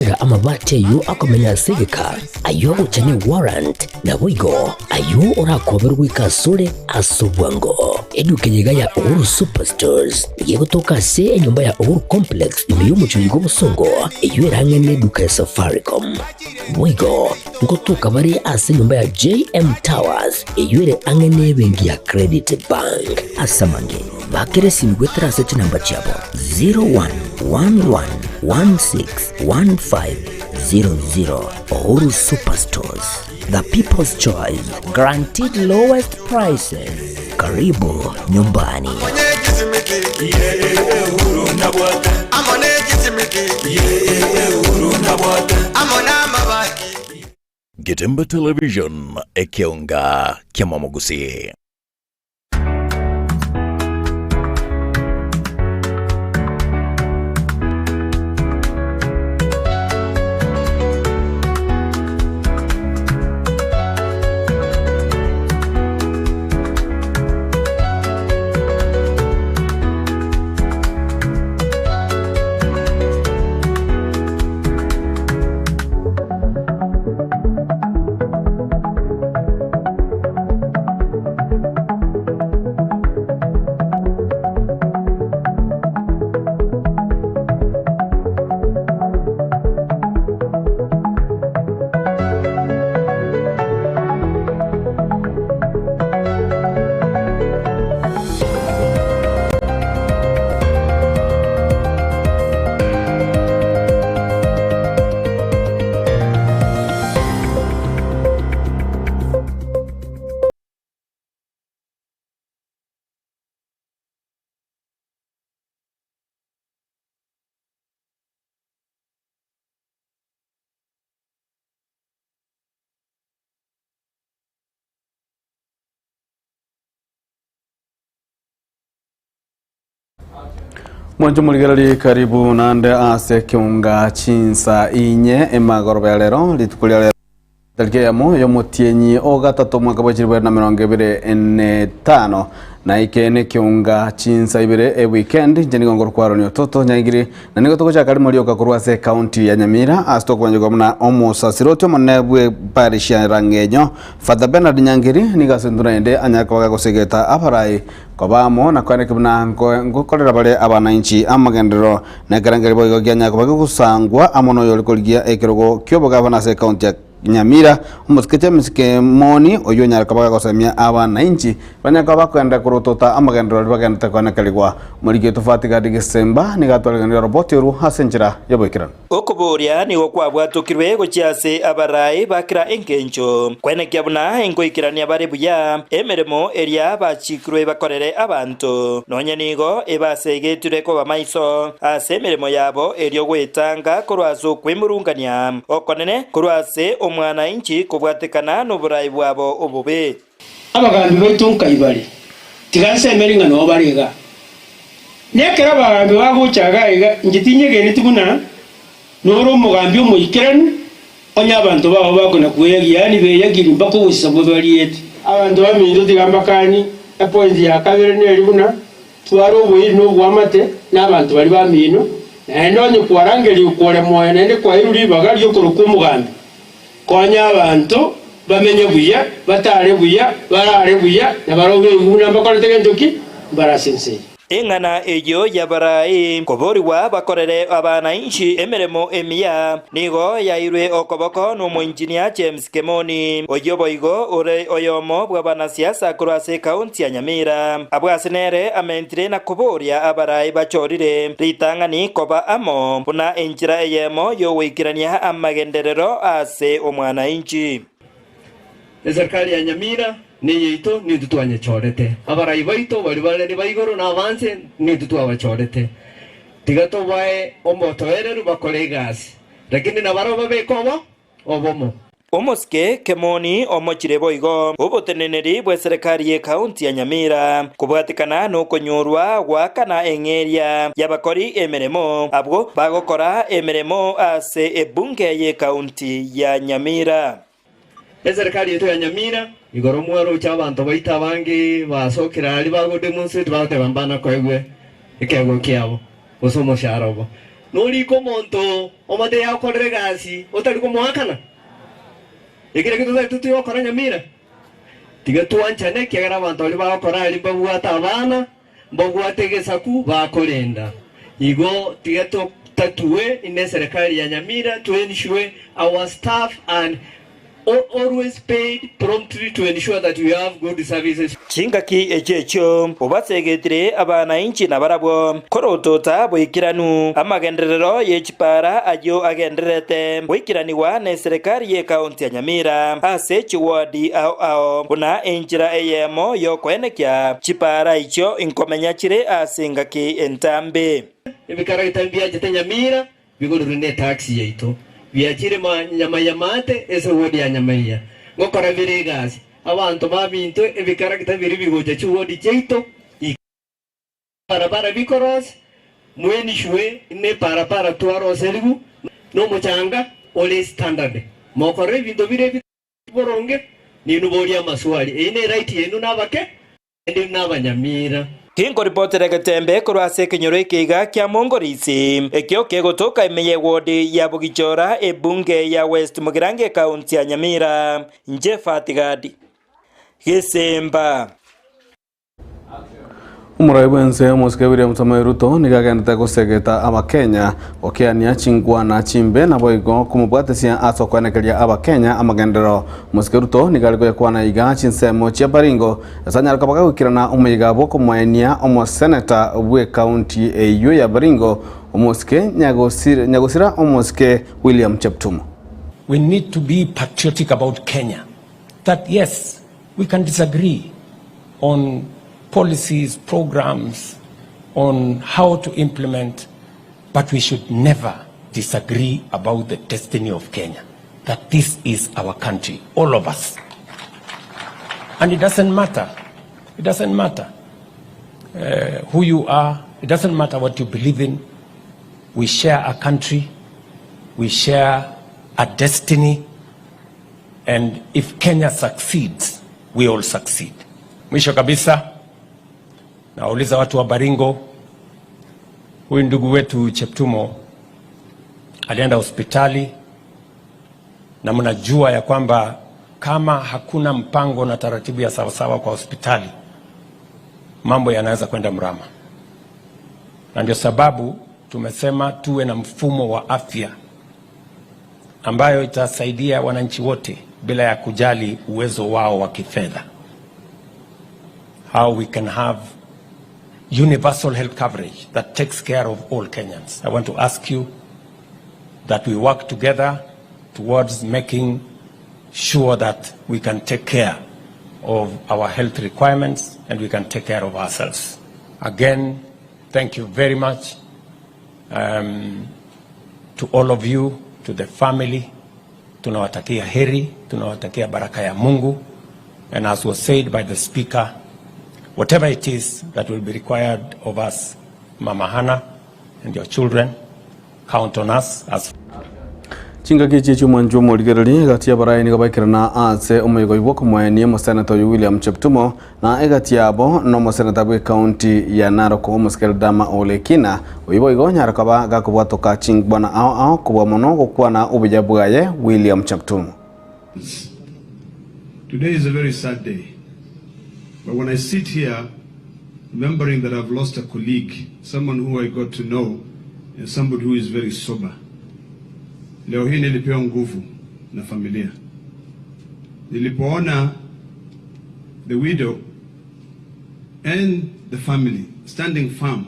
Goetera amabati ayio akomenya ase egeka, ayio agocha ne warrant, naboigo ayio orakoberwe goika asore ase obwango. Eduka eye iga ya Uhuru Superstores nigo egotoka ase enyomba ya Uhuru Complex ime y'omochie oyo bw'obosongo, eyio ere ang'e neduka ya Safaricom. Boigo ngotoka bare ase enyomba ya JM Towers eyio ere ang'e nebenki ya Credit Bank. Ase amange, bakera esimi goetera ase chinamba chiabo 0111161500. Uhuru Superstores, the people's choice, guaranteed lowest prices. Karibu nyumbani. Getembe Television, ekeonga ki'amamogusii. Mwanche morigererie karibu nande ase ekeunga chinsa inye emagoroba ya rero rituko ria rero tariki eyemo y'omotienyi o gatato omwaka bwa chilifu na mirongo ebere ne tano na eke nekeunga chinsa ibere e weekend inche nigo ngorokwa Aaron Ototo Nyaigiri na nigo togochaka rimo rioka korwa ase ekaunti ya Nyamira ase tokobanchigwa buna omosasiroti omonene bwe parish ya Rang'enyo Father Bernard Nyangeri nigo ase entunda ende anyare koba gagosegeta abarai Koba amo na kwaneki buna ngokorera bare abanainchi amagenderero, na ekerengerio boigo kianyare koba gegosangwa amo noyore korigia ekerogo ki'obogavana ase ekaunti ya Nyamira, omosike James Kemoni, oyio onyare koba gagosemia abanainchi banyare koba bakoenda korotota amagenderero aria bagenderete koenekerigwa. Omoriki oito Fatigadi Gesemba nigo atwareganirie oroboti orwo ase enchera y'oboikeranu. Okoboria nigo kwabwatokirwe gochia ase abarai ba kera engencho, kwenekia buna engoikerania bare buya emeremo eria bachikirwe bakorere abanto. Nonya nigo ebasegetirwe koba maiso ase emeremo yabo erio gwetanga korwa ase okwemurungania okonene korwa ase omwana-inchi kobwatekana noborai bwabo obobe. Abagambi baito nkai bare? Tiga nsemeri ng'a noo bare igaa. Nekero abagambi bagocha igaa iga, inche tinyegeneti buna nore omogambi omoikeranu, onye abanto bao bakona kweyagia, yaani beyagiri mpaka ogosisa bobariete. Abanto baminto tiga mbakanie, epoint ya kabere neri buna, tware oboiri na oboamate na abanto baria bamino, naende onye kwarangerigwe kore moyo naende kwairwe ribaga riokorokwa omogambi, Konya abanto bamenye buya, batare buya, barare buya, na barobwo beigwe buna mbakorete gento ki? Mbare ase ense eye. Eng'ana eyio y'abarai koborigwa bakorere abanainchi emeremo emiya, nigo yairwe okoboko n'omoinjinia James Kemoni, oyio boigo ore oyomo bw'abanasiasa korwa ase ekaunti ya Nyamira. Abwo ase nere amentire na koboria abarai bachorire ritang'ani koba amo buna enchera eyemo y'ogoikerania amagenderero ase omwanainchi. Eserikari ya Nyamira neyaito nintwe twanyechorete. Abarai baito baria bare ba igoro na abanse nintwe twabachorete. Tiga tobae omotoereru bakore egasi, lakini nabarabwo babeke obo obomo. Omosike Kemoni omochire boigo oboteneneri bw'eserekari y'ekaunti ya Nyamira kobwatekana nokonyorwa goakana eng'eria y'abakori emeremo abwo bagokora emeremo ase ebunge y'ekaunti ya Nyamira. Eserekari yaito ya Nyamira igoro mwaroche abanto baito abange basokire aria bagodemonstrate bagoteba mbana koegwe ekeegwa kiabo gose omoshahara obo. Norike omonto omate yagokorera egasi otari komoakana? Eki nakio totagete toyokora nyamira. Tiga twanchane, ekiagera abanto baria bagokora aria mbabwate abana, mbabwate egesaku bakorenda. Igo tiga totatue ime eserekari ya Nyamira to ensure our staff and always paid promptly to ensure that we have good services. Chingaki echio echio obasegetire abanainchi nabarabwo, korotota boikeranu amagenderero ye chipara ayio agendererete goikeranigwa neserekari y'ekaunti ya Nyamira ase chiwadi ao ao buna enchera eyemo y'okoenekia chipara echio inkomenya chire ase engaki entambe. Ebikaragita mbiachete Nyamira Bigorerwe netaxi yaito, biachire Nyamayamate ase ward ya Nyamaiya, ngokora bire egasi. Abanto baminto ebikaragita biria bigocha chiward chiaito ika barabara bikorosi, mwenishwe neparapara twaroserigwe nomochanga ore standard. Mokorere ebinto bire boronge, ninwe borie amaswali. Eyio ne right yaino nabake. Naende nabanyamira. Tinkoripotera egetembe korwa ase ekenyoro eke iga kia Mongorisi, ekio kegotoka ime y'ewodi ya Bogichora, ebunge ya West Mugirango ekaunti ya Nyamira. Inche Fati Gadi. Gesemba. Omorai bw'ense omosike William Samoei Ruto nigo agendete gosegeta abakenya gokeania chinkwana chimbe naboigo komobwatesia ase okoenekeria abakenya amagenderero. Omosike Ruto nigo are goyakwana iga chinsemo chia Baringo ase anyare koba gagoikerana omoyega bw'okomoenia omoseneta bw'ekaunti eyio ya Baringo omosike Nyagosira omosike William Cheptumo. We need to be patriotic about Kenya that yes we can disagree on policies, programs, on how to implement, but we should never disagree about the destiny of Kenya, that this is our country, all of us. And it doesn't matter. It doesn't matter uh, who you are. It doesn't matter what you believe in. We share a country. We share a destiny. And if Kenya succeeds, we all succeed. Mwisho kabisa, nawauliza watu wa Baringo, huyu ndugu wetu Cheptumo alienda hospitali na mnajua ya kwamba kama hakuna mpango na taratibu ya sawasawa kwa hospitali, mambo yanaweza kwenda mrama, na ndio sababu tumesema tuwe na mfumo wa afya ambayo itasaidia wananchi wote bila ya kujali uwezo wao wa kifedha. How we can have universal health coverage that takes care of all Kenyans. I want to ask you that we work together towards making sure that we can take care of our health requirements and we can take care of ourselves. Again, thank you very much to all of you, to the family. Tunawatakia heri, tunawatakia baraka ya Mungu. And as was said by the speaker, whatever it is that will be required of us, Mama Hannah and your children, count on us as Chingaki echi chi'omwancho omorigereria egati y'abarai nigo baikerana ase omoyega oyio bw'okomoenia omoseneta oyio William Cheptumo na egati yabo nomoseneta bw'ecounty ya Narok omosike Ledama Ole Kina oyio boigo onyare koba gakobwatoka chinkwana ao ao kobua mono gokwana obuya bwaye William Cheptumo. Today is a very sad day but when I sit here remembering that I've lost a colleague, someone who I got to know and somebody who is very sober. Leo hii nilipewa nguvu na familia. Nilipoona the widow and the family standing firm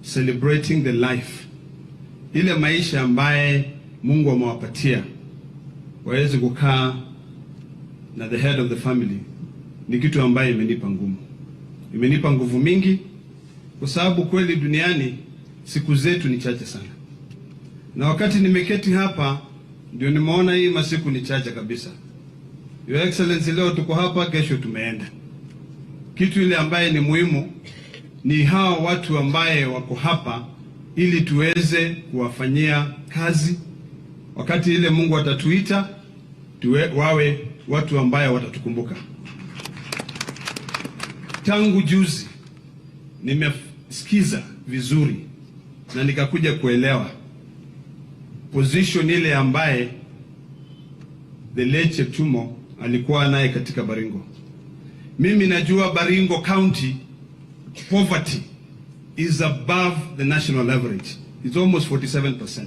celebrating the life, ile maisha ambaye Mungu amewapatia waweze kukaa na the head of the family, ni kitu ambaye imenipa ngumu, imenipa nguvu mingi, kwa sababu kweli duniani siku zetu ni chache sana, na wakati nimeketi hapa ndio nimeona hii masiku ni chache kabisa. Your Excellency, leo tuko hapa, kesho tumeenda. Kitu ile ambaye ni muhimu ni hawa watu ambaye wako hapa ili tuweze kuwafanyia kazi wakati ile Mungu atatuita tuwe, wawe watu ambaye watatukumbuka. Tangu juzi nimesikiza vizuri na nikakuja kuelewa position ile ambaye the late Cheptumo alikuwa naye katika Baringo. Mimi najua Baringo County poverty is above the national average. It's almost 47%.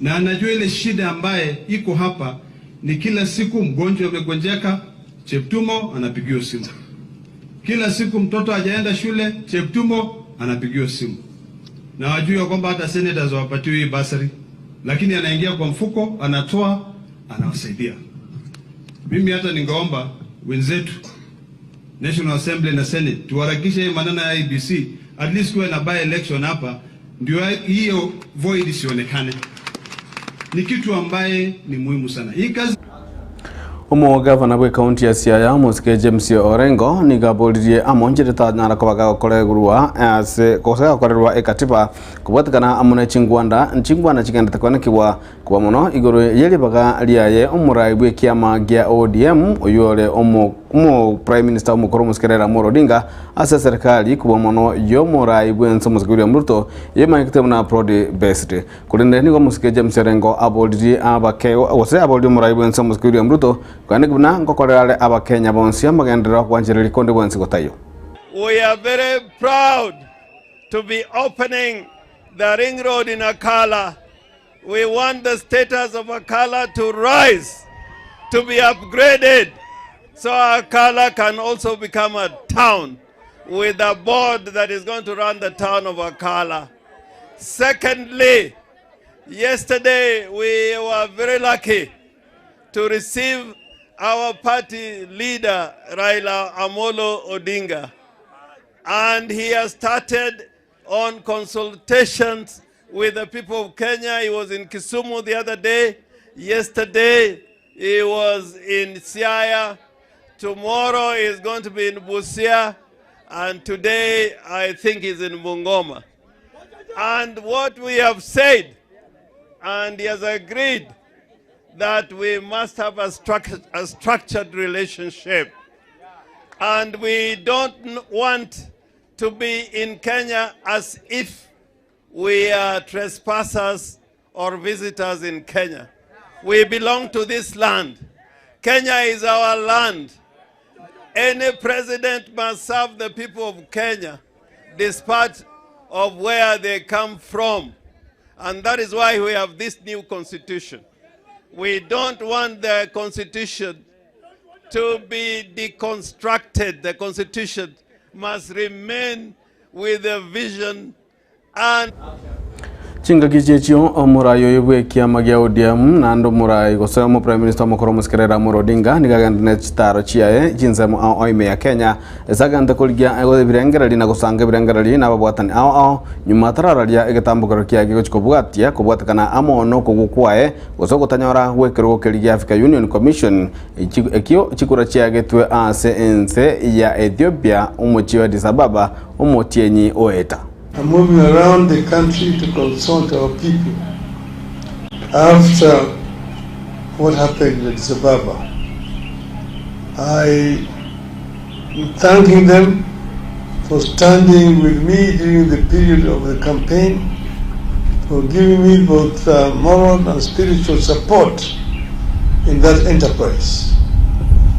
Na najua ile shida ambaye iko hapa ni kila siku mgonjwa amegonjeka, Cheptumo anapigiwa simu. Kila siku mtoto hajaenda shule, Cheptumo anapigiwa simu. Na wajua kwamba hata senators hawapatiwi hii bursary, lakini anaingia kwa mfuko, anatoa, anawasaidia. Mimi hata ningeomba wenzetu National Assembly na Senate tuharakishe hii maneno ya IEBC, at least kuwe na by election hapa, ndio hiyo void isionekane. Ni kitu ambaye ni muhimu sana hii kazi. Omogavana bw'ekaunti ya Siaya omosike James Orengo nigo aboririe amonchete tanyara koba gagokorerwa ase gose gagokorerwa ekatiba kobwatekana amo ne chingwanda chingwana chigendete koenekigwa koba mono igoro ye ribaga riaye omorai bw'ekiama gia ODM oyio ore omo omo Prime Minister omokoro omosike Raila Amolo Odinga ase eserekari kobua mono y'omorai bwense omosike William Ruto eyemanyekete buna Broad Based. Korende nigo omosike James Orengo aboririe abake gose aboririe omorai bwense omosike William Ruto koeneki buna ngokorera are abakenya bonsi amagenderero gwanchereria konde gwensi gotaiyo. We are very proud to be opening the ring road in Akala. We want the status of Akala to rise, to be upgraded, so Akala can also become a town with a board that is going to run the town of Akala. Secondly, yesterday we were very lucky to receive our party leader, Raila Amolo Odinga. And he has started on consultations with the people of Kenya. He was in Kisumu the other day. Yesterday, he was in Siaya. Tomorrow, he's going to be in Busia. And today, I think he's in Bungoma. And what we have said, and he has agreed, that we must have a, struct- a structured relationship. And we don't n- want to be in Kenya as if we are trespassers or visitors in Kenya. We belong to this land. Kenya is our land. Any president must serve the people of Kenya despite of where they come from. And that is why we have this new constitution. We don't want the constitution to be deconstructed. The constitution must remain with the vision and Chingaki chiechio omorai oyo bw'ekiama gia ODM naende omorai gose omo prime minister omokoro omosike Raila Amolo Odinga nigo agende ne chitaro chiaye chinsemo ao ao ime ya Kenya ase agente korigia ebirengereri na gosanga ebirengereri na ababwatani ao ao nyuma atarararia egetambokero kiaye gegochi kobwatia kobwatekana amo nokogwa kwaye gose ogotanyora gw'ekerogo keria gia Africa Union Commission ekio chikura chiagetwe ase ense ya Ethiopia omochie o Addis Ababa omotienyi oeta. I'm moving around the country to consult our people after what happened in Addis Ababa. I am thanking them for standing with me during the period of the campaign, for giving me both uh, moral and spiritual support in that enterprise.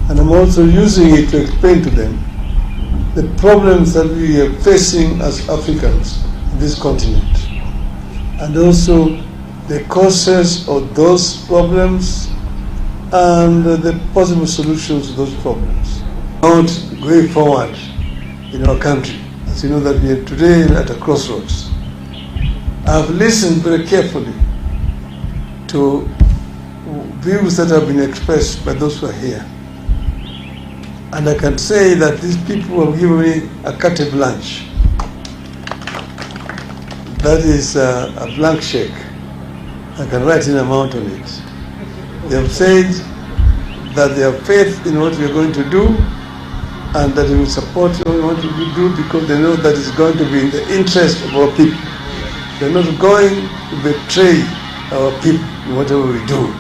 And I'm also using it to explain to them the problems that we are facing as Africans in this continent, and also the causes of those problems and the possible solutions to those problems. Not going forward in our country. As you know that we are today at a crossroads. I've listened very carefully to views that have been expressed by those who are here. And I can say that these people have given me a carte blanche. That is a, a blank check. I can write an amount on it. They have said that they have faith in what we are going to do and that they will support what we want to do because they know that it's going to be in the interest of our people. They're not going to betray our people in whatever we do.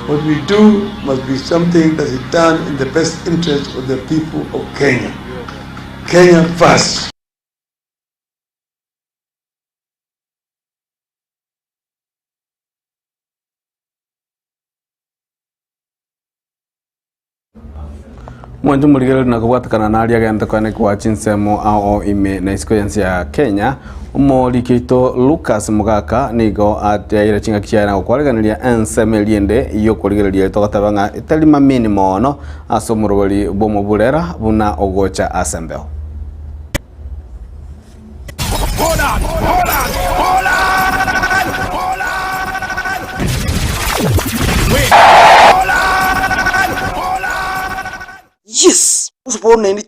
What we do must be something that is done in the best interest of the people of Kenya. Kenya first. Mwancho morigereria na kobwatekana naria agente koenekwa chinsemo ao ime na isiko y'ense ya Kenya, omoriki oito Lucas Mogaka nigo ateire chingaki chiaye na gokwareganeria ensemo eria ende y'okorigereria togoteba ng'a etari mamini mono ase omoroberi bw'omoburera buna ogocha ase embeo. Yes! Bono naende.